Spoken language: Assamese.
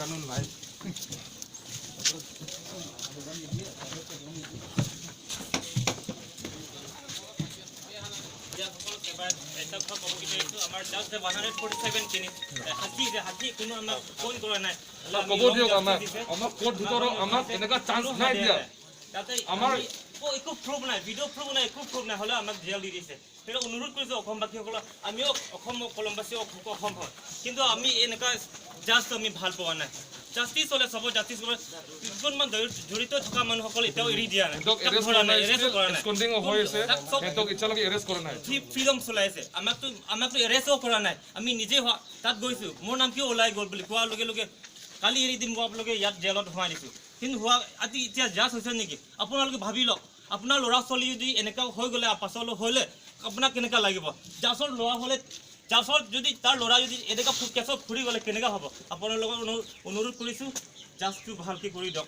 কানুন ভাই। এটা কথা ক'ব বিচাৰিছোঁ, আমাৰ জাষ্ট 147 তিনি হাতী যে হাতী কোনো আমাক ফোন কৰা নাই। ক'ব দিয়ক আমাক, আমাক কোৰ্ট ভিতৰত আমাক এনেকুৱা চান্স নাই দিয়া। তাতে আমাৰ একো প্ৰুফ নাই, ভিডিঅ' প্ৰুফ নাই, একো প্ৰুফ নাই, হ'লেও আমাক জেল দি দিছে। সেইটো অনুৰোধ কৰিছোঁ অসমবাসীসকলক, আমিও অসম কলমবাসী, অসম হয়, কিন্তু আমি এনেকুৱা জাষ্ট আমি ভাল পোৱা নাই। জাষ্টিছ হ'লে চবৰ জাষ্টিছ হ'লে কিছুমান জড়িত থকা মানুহসকল এতিয়াও এৰি দিয়া নাই, সিহঁতক তাক এৰেষ্ট ধৰা কৰা নাই, নাই, এৰেষ্টো কৰা নাই। এক্সকণ্ডিং হৈ আছে। তাক চব সিহঁতক এতিয়ালৈকে এৰেষ্ট কৰা নাই। ফ্ৰীডম চলাই আছে। আমাকতো এৰেষ্টো কৰা নাই। আমি নিজে হোৱা তাত গৈছোঁ, মোৰ নাম কিয় ওলাই গ'ল বুলি কোৱাৰ লগে লগে কালি এৰি দিম কোৱাৰ লগে ইয়াত জেলত সোমাই দিছোঁ। কিন্তু হোৱা আজি এতিয়া জাষ্ট হৈছে নেকি? আপোনালোকে ভাবি লওক, আপোনাৰ ল'ৰা ছোৱালী যদি এনেকুৱা হৈ গ'লে পাছলৈ হ'লে আপোনাক কেনেকুৱা লাগিব? জাজৰ ল'ৰা হ'লে, জাজৰ যদি তাৰ ল'ৰা যদি এনেকুৱা কেছত ফুৰি গ'লে কেনেকুৱা হ'ব? আপোনালোকক অনুৰোধ কৰিছোঁ, জাজটো ভালকৈ কৰি দিয়ক।